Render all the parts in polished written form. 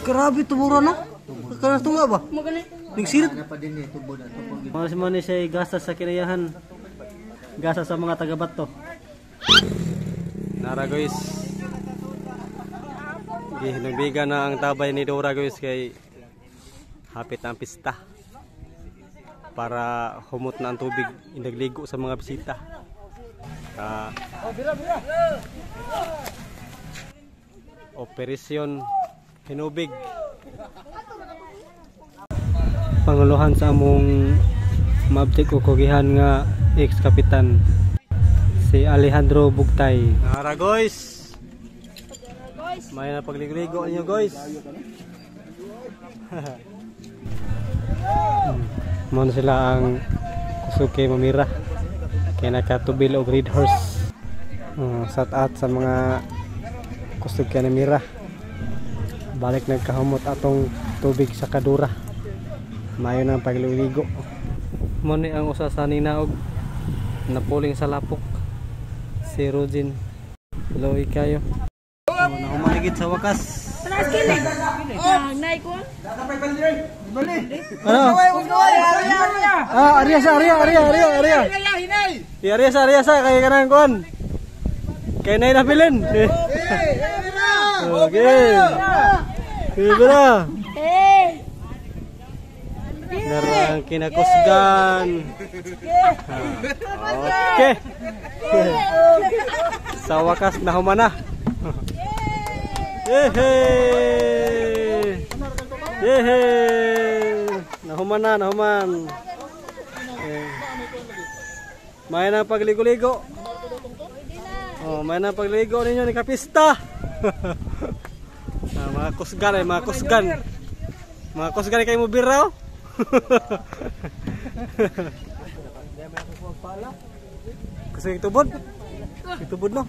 Grabe tubura no. Kana tunga ba? Nagsirit. Mga si Manny siya gasa sa kinayahan. Gasa sa mga taga-Bato. Nara guys. Gihinubigan na ang tabay ni Dora guys kay hapit na ang pista. Para humot na ang tubig inagligo sa mga bisita. Operasyon hinubig. Panguluhan sa among mabtik o kugihan nga ex-kapitan si Alejandro Bugtay. Nara guys. May na pagligo-ligo ninyo guys. Mo sila ang kusog kay mamira. Kay nakatubil og red horse. Shout out sa mga kusog kay namira. Balik nagkahumot atong tubig sa Kadura. Mayo na ang pagligo. Mo ni ang usa sa ninaog napuling sa lapok. Si Rojin. Loy kayo. Nahumanigit sa wakas. Ano? Ah, Arya sa Arya, Arya, Arya, Arya. Arya sa Arya sa kay kanang kuan. Kay nay nabilin. Okay. Bira. Narang kinakusgan. Okay. Sa wakas nahumana. Yehe. Yehe. Nahuman na, nahuman. May na pagligo-ligo. Oh, may na pagligo ninyo ni kapista. Mga kusgan ay, mga kusgan. Mga kusgan kayo mo biraw. Kasi tubod. Tubod no.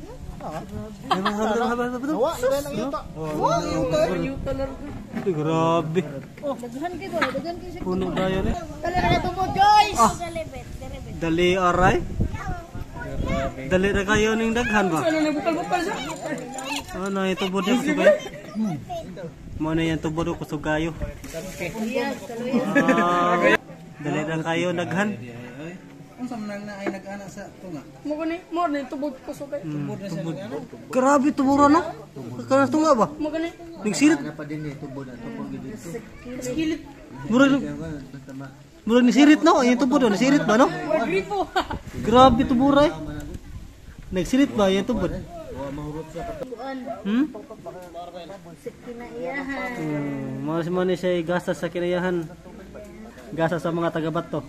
Grabe. Puno tayo ni. Dali aray. Dali na kayo ning daghan ba? Ano yung tubod niya kusog kayo? Mo na yung tubod kusog kayo. Dali na kayo daghan. Unsa man na ay nag-ana sa tunga? Mo gani, mo na tubod kusog kayo. Tubod. Grabe tubura no. Kana tunga ba? Mo gani. Nagsirit. Silit. Murag murag nisirit no, yung tubod nisirit ba no? Murag gripo. Grabe tubura eh. Nagsirit ba yung tubod? Hmm? Mga si Manny siya gasa sa kinayahan. Gasa sa mga taga-Bato.